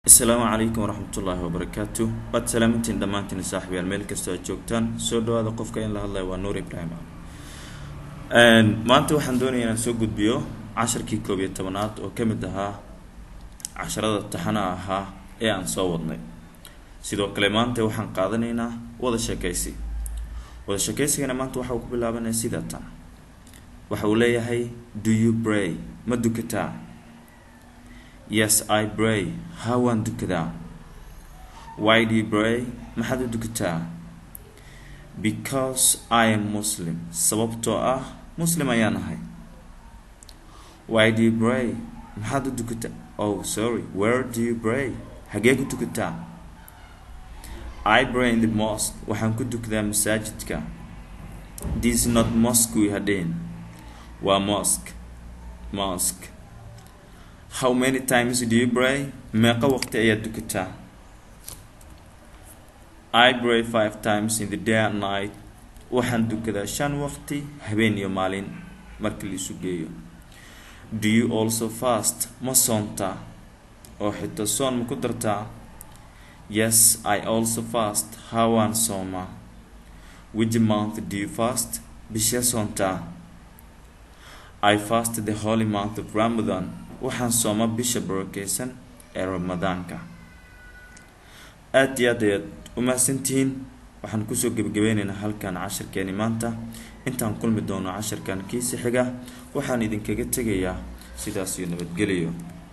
Asalaamu calaykum waraxmatullaahi wabarakaatu. Waad salaamantiin dhammaantiin, saaxiibayaal, meel kastoo aad joogtaan. Soo dhawaada. Qofka in la hadlaya waa Nuur Ibraahim. Maanta waxaan doonaya inaan soo gudbiyo casharkii 11aad oo ka mid ahaa casharada taxana ahaa ee aan soo wadnay. Sidoo kale maanta waxaan qaadanaynaa wada sheekaysi. Wada sheekaysigana maanta waxa uu ku bilaabanaya sida tan. Waxa uu leeyahay: "Do you pray?" Ma dukataa? "Yes, I pray." Ha, waan dukadaa. "Why do you pray?" Maxaad u dukataa? "Because I am Muslim." Sababtoo ah Muslim ayaan ahay. "Why do you pray?" Maxaad u dukataa? Oh, sorry, "Where do you pray?" Xagee ku tukataa? "I pray in the mosque." Waxaan ku tukadaa masaajidka. "This is not mosque," hadheen, waa mosque, mosque. "How many times do you pray?" Meeqa waqti ayaad dukataa? "I pray five times in the day and night." Waxaan dukadaa shan waqti habeen iyo maalin marka la isu geeyo. "Do you also fast?" Ma soontaa oo xitaa soon ma ku dartaa? "Yes, I also fast." Ha, waan soomaa. "Which month do you fast?" Bishee soontaa? "I fast the holy month of Ramadan." Waxaan soomaa bisha barakeysan ee Ramadaanka. Aad iyo aad ayaad u mahadsantihiin. Waxaan kusoo gebagabeyneynaa halkan cashirkeeni maanta. Intaan kulmi doono cashirkan kiisi xiga, waxaan idinkaga tegayaa sidaas iyo nabadgeliyo.